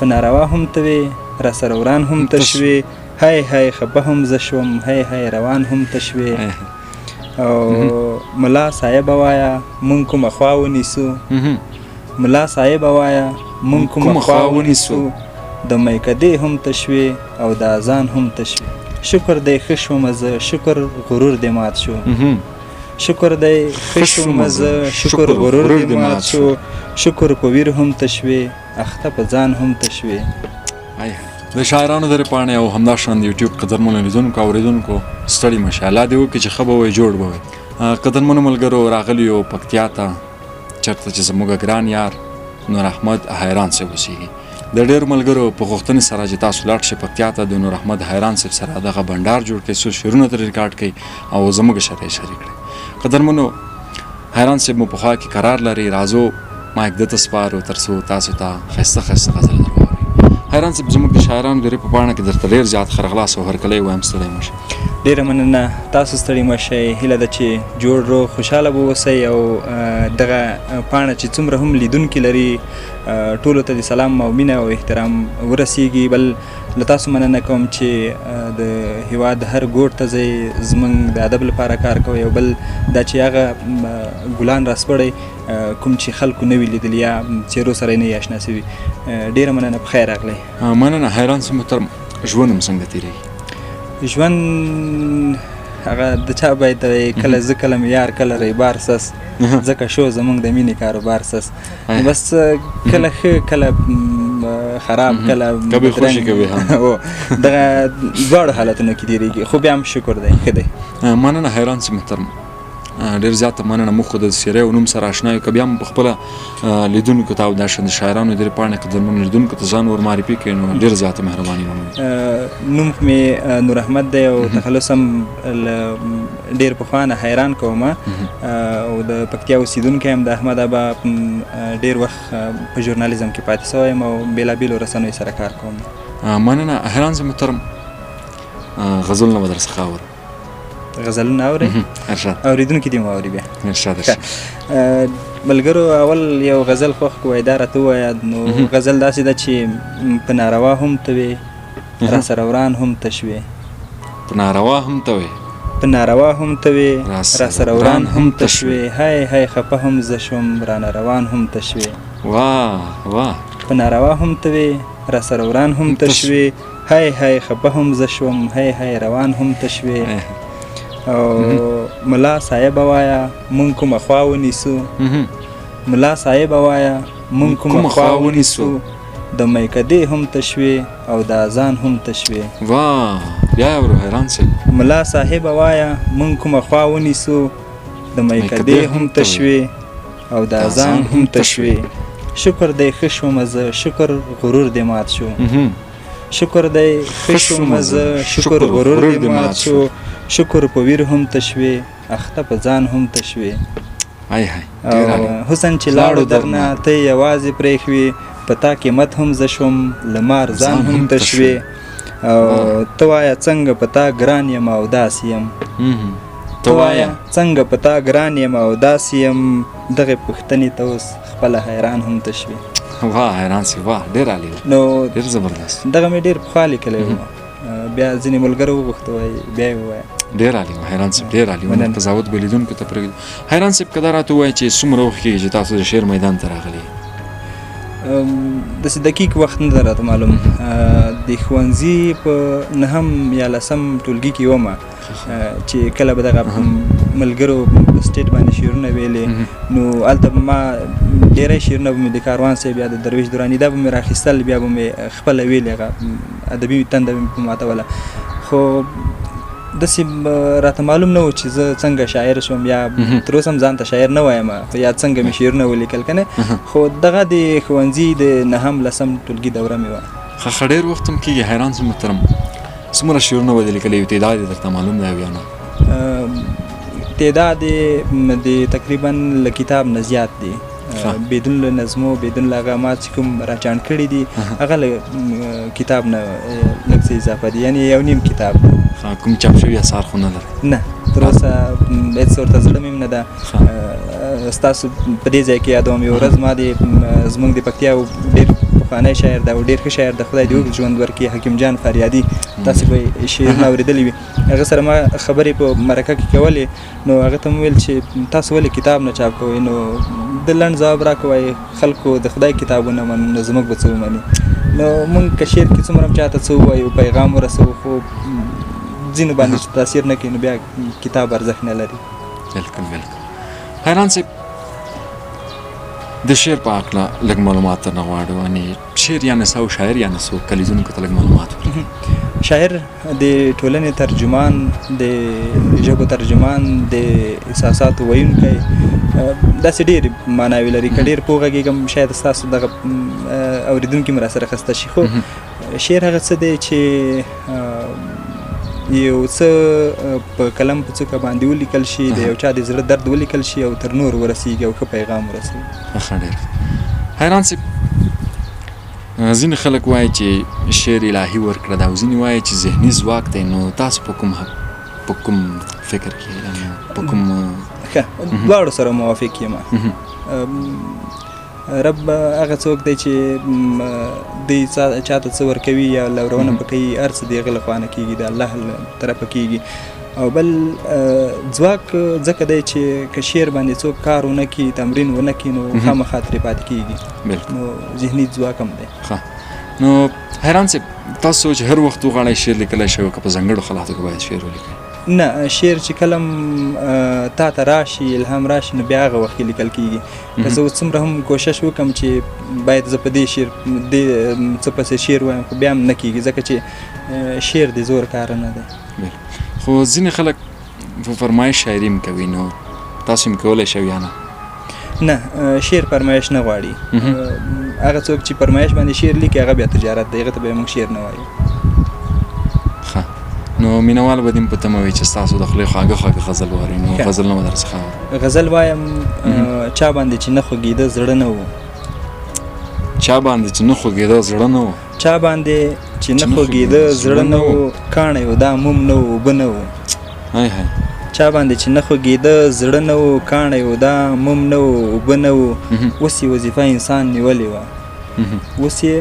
په ناروا هم ته وې، راسره وران هم ته شوې، هی هی خپه هم زه شوم، هی هی روان هم ته شوې. او ملا صاحب وایه مونږ کومه خوا ونیسو، ملا صاحب وایه مونږ کومه خوا ونیسو، د میکدې هم ته شوې او د اذان هم ته شوې. شکر دی ښه شومه زه، شکر غرور دې مات شو، شکر دی ښه شومه زه، شکر غرور دې مات شو، شکر په ویر هم ته شوې، اخته په ځان هم ته شوې. د شاعرانو درې پاڼې او همداشان د یوټیوب قدرمنو لیدونکو اورېدونکو ستړي مه شئ، الله دې وکړي چې ښه به وئ، جوړ به وئ. قدرمنو ملګرو، راغلي یو پکتیا ته، چېرته چې زموږ ګران یار نور احمد حیران صاحب اوسېږي. د ډېرو ملګرو په غوښتنې سره چې تاسو لاړ شئ پکتیا ته، د نور احمد حیران صاحب سره دغه بنډار جوړ کړئ، څو شعرونه ترې ریکارډ کړئ او زموږ سره یې شریک کړئ. قدرمنو، حیران صاحب مو په خوا کې قرار لري، راځو مایک ده ته سپارو تر څو تاسو ته ښایسته ښایسته غزل در واوري. حیران صاحب، زموږ د شاعرانو د په پاڼه کې درته ډېر زیات ښه راغلاست او هرکلی وایم، ستړی مه شئ. ډېره مننه، تاسو ستړي مه شئ. هیله ده چې جوړ روغ خوشحاله به اوسئ او دغه پاڼه چې څومره هم لیدونکي لري ټولو ته د سلام او مینه او احترام ورسیږي. بل له تاسو مننه کوم چې د هیواد هر ګوټ ته ځئ، زموږ د ادب لپاره کار کوئ، او بل دا چې هغه ګلان راسپړئ کوم چې خلکو نه وي لیدلي یا څېرو سره یې نه وي اشنا سوي. ډېره مننه، په خیر راغلئ. مننه حیران صاحب محترم، ژوند هم څنګه تېرېږي؟ ژوند هغه د چا باید کله زه کله مې یار کله ریبار سس، ځکه شو زمونږ د مینې کاروبار سس. بس کله ښه کله خراب، کله کبې خوشي کوي هم. دغه دواړو حالتونو کې تېرېږي، خو بیا هم شکر دی، ښه دی. مننه حیران صاحب محترم، ډېر زیاته مننه. موږ خو د څېرې او نوم سره اشنا یو، که بیا هم په خپله لیدونکو ته او دا شان د شاعرانو درې پاڼې قدرمنو لیدونکو ته ځان ور معرفي کړئ نو ډېر زیاته مهرباني به مو وي. نوم مې نور احمد دی او تخلص هم له ډېر پخوا نه حیران کوم، او د پکتیا اوسېدونکی یم. د احمد ابا ډېر وخت په ژورنالیزم کې پاتې سوی یم او بېلابېلو رسنیو سره کار کوم. مننه حیران صاحب محترم، غزلونه به درڅخه اورم. غزلونه اورئ؟ ارشاد. اورېدونکي دې مو اوري بیا. ارشاد، ارشاد. ملګرو، اول یو غزل خوښ کوی، دا راته ووایه. نو غزل داسې ده چې په ناروا هم ته وې، راسره وران هم ته شوې. په ناروا هم ته وې، په ناروا هم ته وې، راسره وران هم ته شوې، هی هی خفه هم زه شوم، رانه روان هم ته شوې. واه واه. په ناروا هم ته وې، راسره وران هم ته شوې، هی هی خفه هم زه شوم، هی هی روان هم ته شوې. او ملا صاحب وایه مونږ کومه خوا ونیسو، ملا صاحب وایه مونږ کومه خوا ونیسو، د میکدې هم ته شوې او د اذان هم ته شوې. واه، بیا یې اورو حیران صاحب. ملا صاحب وایه مونږ کومه خوا ونیسو، د میکدې هم ته شوې او د اذان هم ته شوې. شکر دی ښه شومه زه، شکر غرور دې مات شو، شکر دی ښه شومه زه، شکر غرور دې مات شو، شکر په ویر هم ته شوې، اخته په ځان هم ته شوې. های های، ډېر عالي. حسن چې لاړو درنه، ته یې یوازې پرېښوې، په تا قیمت هم زه شوم، له مار ځان هم ته شوې. او ته وایه څنګه په تا ګران یم او داسې یم، ته وایه څنګه په تا ګران یم او داسې یم، دغې پوښتنې ته اوس خپله حیران هم ته شوې. واه حیران سي، واه ډېر عالي، نو ډېر زبردست. دغه مې ډېر پخوا لیکلی و، بیا ځینې ملګرو وغوښته وایي بیا یې ووایه. ډېر عالي و حیران صاحب، ډېر عالي و. مننه. قضاوت به لیدونکو ته پرېږدو. حیران صاحب، که دا راته ووایې چې څومره وخت کېږي چې تاسو د شعر میدان ته راغلي؟ داسې دقیق وخت نه ده راته معلوم. د ښوونځي په نهم یا لسم ټولګي کې وم چې کله به دغه ملګرو په سټیټ باندې شعرونه ویلې، نو هلته به ما ډېری شعرونه به مې د کاروان صاحب یا د درویش دراني دا به مې راخیستل، بیا به مې خپله ویلې، هغه ادبي تنده به مې په ماتوله. خو داسې راته معلوم نه و چې زه څنګه شاعر شوم، یا تر اوسه هم ځان ته شاعر نه وایم، خو یا څنګه مې شعرونه ولیکل که نه. خو دغه د ښوونځي د نهم لسم ټولګي دوره مې وه. ښه ډېر وخت هم کېږي حیران شوم محترم، څومره شعرونه به دې لیکلي وي؟ تعداد یې درته معلوم دی او یا نه؟ تعداد یې د تقریبا له کتاب نه زیات دی، بدون له نظمو، بدون له هغه ما چې کوم راچاڼ کړي دي هغه له کتاب نه لږ څه اضافه دي، یعنې یو نیم کتاب. کوم چاپ شوي اثار خو نه لري؟ نه، تر اوسه هېڅ ورته زړه مې هم نه ده. ستاسو په دې ځای کې یادوم، یو ورځ ما د زموږ د پکتیا ډېر پخوانی شاعر دی او ډېر ښه شاعر دی، خدای دې اوږد ژوند ورکړي، حکیم جان فریادي، تاسې به یې شعرونه اورېدلي وي. هغه سره ما خبرې په مرکه کې کولې، نو هغه ته مې وویل چې تاسو ولې کتاب نه چاپ کوئ؟ نو ده لنډ ځواب راکړ، وایي خلکو د خدای کتابونه منو، نو زموږ به څه ومني؟ نو موږ که شعر کې څومره هم چاته څه ووایو، پیغام ورسوو، خو ځینو باندې چې تاثیر نه کوي، نو بیا کتاب ارزښت نه لري. بالکل بالکل. حیران صاحب، د شعر په هکله لږ معلومات درنه غواړو، یعنې شعر یعنې څه او شاعر یعنې څوک، که لیدونکو ته لږ معلومات ورکړي. شاعر د ټولنې ترجمان، د ژبو ترجمان، د احساساتو ویونکی، داسې ډېرې معناوې لري. که ډېر پوه غږېږم شاید ستاسو دغه اورېدونکي مې راسره خسته شي، خو شعر هغه څه دی چې یو څه په قلم په څوکه باندې ولیکل شي، د یو چا د زړه درد ولیکل شي او تر نور ورسیږي او ښه پیغام ورسوي. ښه، ډېر حیران صاحب، ځینې خلک وایي چې شعر الهي ورکړه ده او ځینې وایي چې ذهني ځواک دی، نو تاسو په کوم په کوم فکر کې، یعنې په کوم؟ ښه، دواړو سره موافق یم. رب هغه څوک دی چې دی چاته څه ورکوي یا لورونه پکوي، هر څه د هغه له خوا نه کېږي، د الله له طرفه کېږي. او بل ځواک ځکه دی چې که شعر باندې څوک کار ونه کړي، تمرین ونه کړي، نو خامخا ترې پاتې کېږي. نو ذهني ځواک هم دی. ښه، نو حیران صاحب، تاسو چې هر وخت وغواړئ شعر لیکلی شئ او که په ځانګړو حالاتو کې باید شعر ولیکئ؟ نه، شعر چې کله تا ته راشي، الهام راشي، نو بیا هغه وخت کې لیکل کېږي. که زه اوس څومره هم کوشش وکړم چې باید زه په دې شعر دې څه پسې شعر وایم، خو بیا هم نه کېږي، ځکه چې شعر د زور کار نه دی. خو ځینې خلک په فرمایش شاعري هم کوي، نو تاسو هم کولی شئ یا نه؟ نه، شعر فرمایش نه غواړي. هغه څوک چې فرمایش باندې شعر لیکي هغه بیا تجارت دی، هغه ته بیا موږ شعر نه وایو. ښه، نو مینهوال به دې هم په تمه وي چې ستاسو د خولې خواږه خواږه غزل واوري، نو غزل نه به درڅخه اورم. غزل وایم، چا باندې چې نه خوږېده زړه نه و. چا باندې چې نه خوږېده زړه نه و. چا باندې چې نه خوږېده زړه نه و، کاڼی و دا موم نه و، اوبه نه و. های های. چا باندې چې نه خوږېده زړه نه و، کاڼی و دا موم نه و، اوبه نه و. اوس یې وظیفه انسان نیولې وه. اوس یې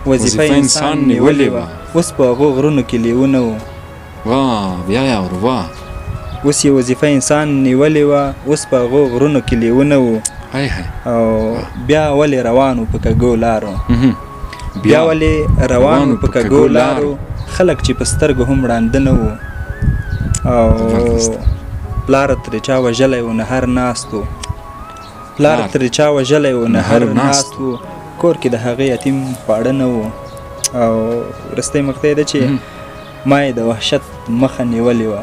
وظیفه انسان نیولې وه. اوس په هغو غرونو کې لېونه و. واه، بیا یې اورو، واه. اوس یې وظیفه انسان نیولې وه، اوس په هغو غرونو کې لېونه و. های های. او بیا ولې روان و په کږو لارو. بیا ولې روان و په کږو لارو، خلک چې په سترګو هم ړانده نه وو. او پلار ترې چا وژلی و نهر ناست و. پلار ترې چا وژلی و نهر ناست و، کور کې د هغه یتیم خواړه نه وو. او وروستۍ مقطع ده چې ما یې د وحشت مخه نیولې وه.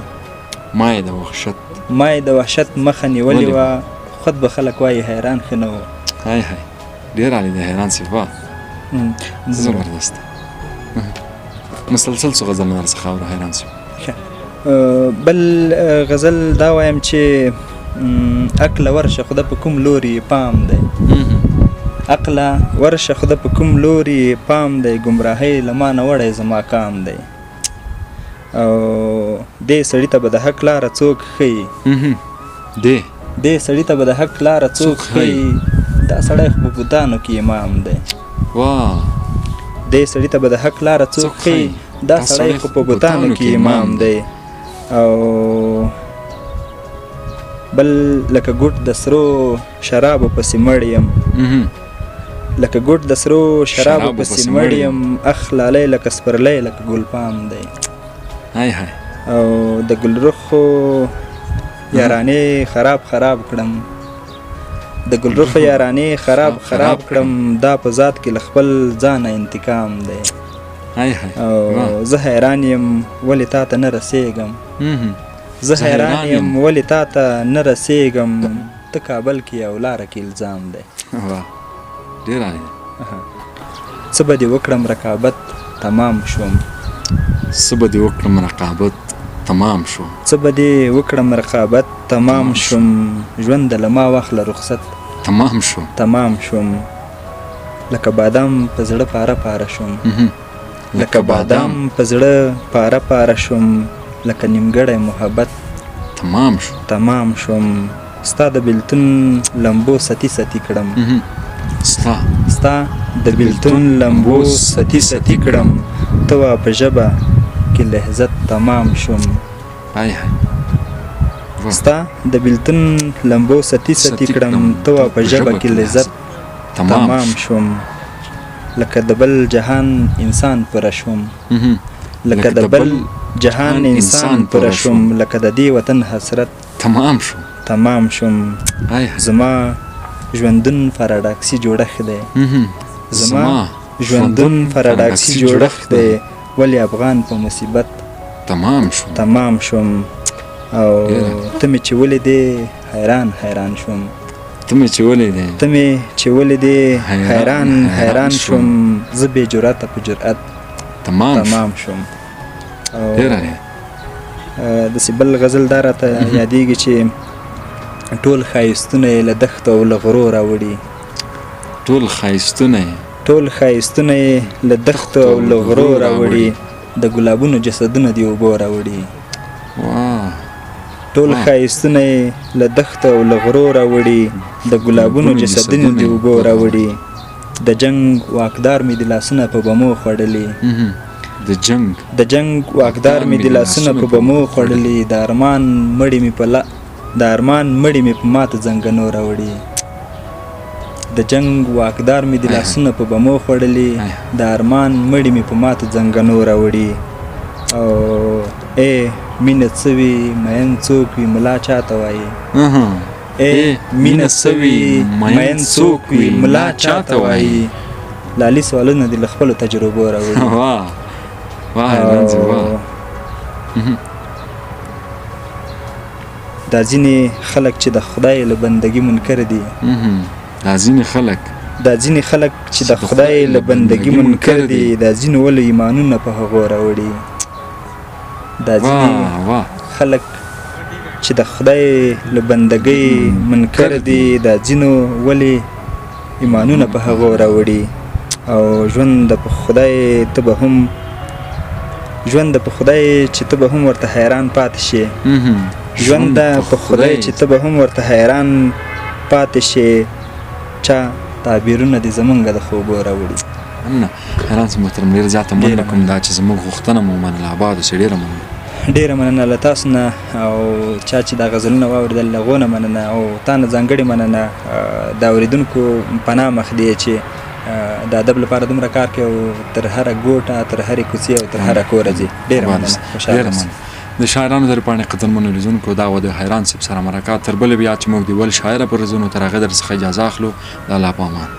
ما یې د وحشت، ما یې د وحشت مخه نیولې وه، خود به خلک وایي حیران ښه نه وو. های های، ډېر عالي دی حیران صاحب، واه، زبردست. مسلسل څو غزلونه درڅخه اورو حیران صاحب. ښه، بل غزل دا وایم چې عقله ورشه خدا په کوم لوري یې پام دی. عقله ورشه خدا په کوم لوري یې پام دی، ګمراهۍ له ما نه وړی زما کام دی. او دې سړي ته به د حق لاره څوک ښیي. دې سړي ته به د حق لاره څوک ښیي، دا سړی خو په بتانو کې امام دی. واه. دې سړي ته به د حق لاره څوک ښیي، دا سړی خو په بتانو کې امام دی. او بل لکه ګوټ د سرو شرابو پسې مړ یم. لکه ګوټ د سرو شرابو پسې مړ یم، اخ لالی لکه سپرلی لکه ګلپام دی. های های. او د ګلرخو یارانې خراب خراب کړم، د ګلرخو یارانې خراب خراب کړم، دا په ذات کې له خپل ځانه انتقام دی. های های. او زه حیران یم ولې تا ته نه رسېږم. زه حیران یم ولې تا ته نه رسېږم، ته کابل کې او لاره کې الزام دی. واه، ډېر عالي. څه به دې وکړم رقابت تمام شوم. څه به دې وکړم رقابت تمام شوم. څه به دې وکړم رقابت تمام شوم، ژوند له ما واخله رخصت تمام شوم. تمام شوم، لکه بادام په زړه پاره پاره شوم. لکه بادام په زړه پاره پاره شوم، لکه نیمګړی محبت تمام شوم. تمام شوم، ستا د بیلتون لمبو ستي ستي کړم. ستا ستا د بیلتون لمبو ستي ستي کړم، ته وا په ژبه کې لحظت تمام شوم. های های، ستا د بیلتون لمبو ستي ستي کړم، ته وا په ژبه کې لذت تمام شوم. لکه د بل جهان انسان پوره شوم، لکه د بل جهان انسان پوره شوم، لکه د دې وطن حسرت تمام شوم، تمام شوم. زما ژوندون پاراډاکسي جوړښت دی، زما ژوندون پاراډاکسي جوړښت دی، ولې افغان په مصیبت تمام شوم، تمام شوم. او ته مې چې ولیدې حیران حیران شوم، ته مې چې ولیدې، ته مې چې ولیدې حیران حیران شوم، زه بې جرأته په جرأت تمام شوم. او داسې بل غزل دا راته یادېږي چې ټول ښایستونه یې له دښتو او له غرو راوړي، ټول ښایستونه یې، ټول ښایستونه یې له دښتو او له غرو راوړي، د ګلابونو جسدونه دې اوبو راوړي. ټول ښایستونه یې له دښتو او له غرو راوړي، د ګلابونو جسدونه دې اوبو راوړي. د جنګ واکدار مې د لاسونه په بمو خوړلي، د جنګ، د جنګ واکدار مې د لاسونه په بمو خوړلي، د ارمان مړي مې په د ارمان مړي مې په ماتو ځنګنو راوړي. د جنګ واکدار مې د لاسونه په بمو خوړلي، د ارمان مړي مې په ماتو ځنګنو راوړي. او ای مینه څه وي، میین څوک وي، ملا چاته وایي؟ ای مینه څه وي، میین څوک وي، ملا چاته وایي؟ لالي سوالونه دې له خپلو تجربو راوړي. واه واه حیران صاحب، واه. دا ځینې خلک چې د خدای له بندګي منکر دي، دا ځینې خلک، دا ځینې خلک چې د خدای له بندګي منکر دي، دا ځینو ولې ایمانونه په هغو راوړي. دا ځینې خلک چې د خدای له بندګۍ منکر دي، دا ځینو ولې ایمانونه په هغو راوړي. او ژوند په خدای ته به هم، ژوند په خدای چې ته به هم ورته حیران پاتې شې، ژوند په خدای چې ته به هم ورته حیران پاتې شې، چا تعبیرونه دې زمونږ د خوبو راوړي. مننه حیران صاحب محترم، ډېره زیاته مننه کوم دا چې زموږ غوښتنه مو ومنله. اباد اوسئ، ډېره مننه. ډېره مننه له تاسو نه، او چا چې دا غزلونه واورېدل له هغو نه مننه، او تا نه ځانګړې مننه د اورېدونکو پناه مخ دی چې د ادب لپاره دومره کار کوي او تر هره ګوټه، تر هرې کوڅې او تر هره کوره ځي. ډېره مننه، خوشحاله اوسئ. د شاعرانو د پاڼې قدرمنو لیدونکو، دا وه د حیران صاحب سره مرکه. تر بلې بیا چې موږ د بل شاعره پر رزونو تر هغې در څخه اجازه اخلو. د الله په امان.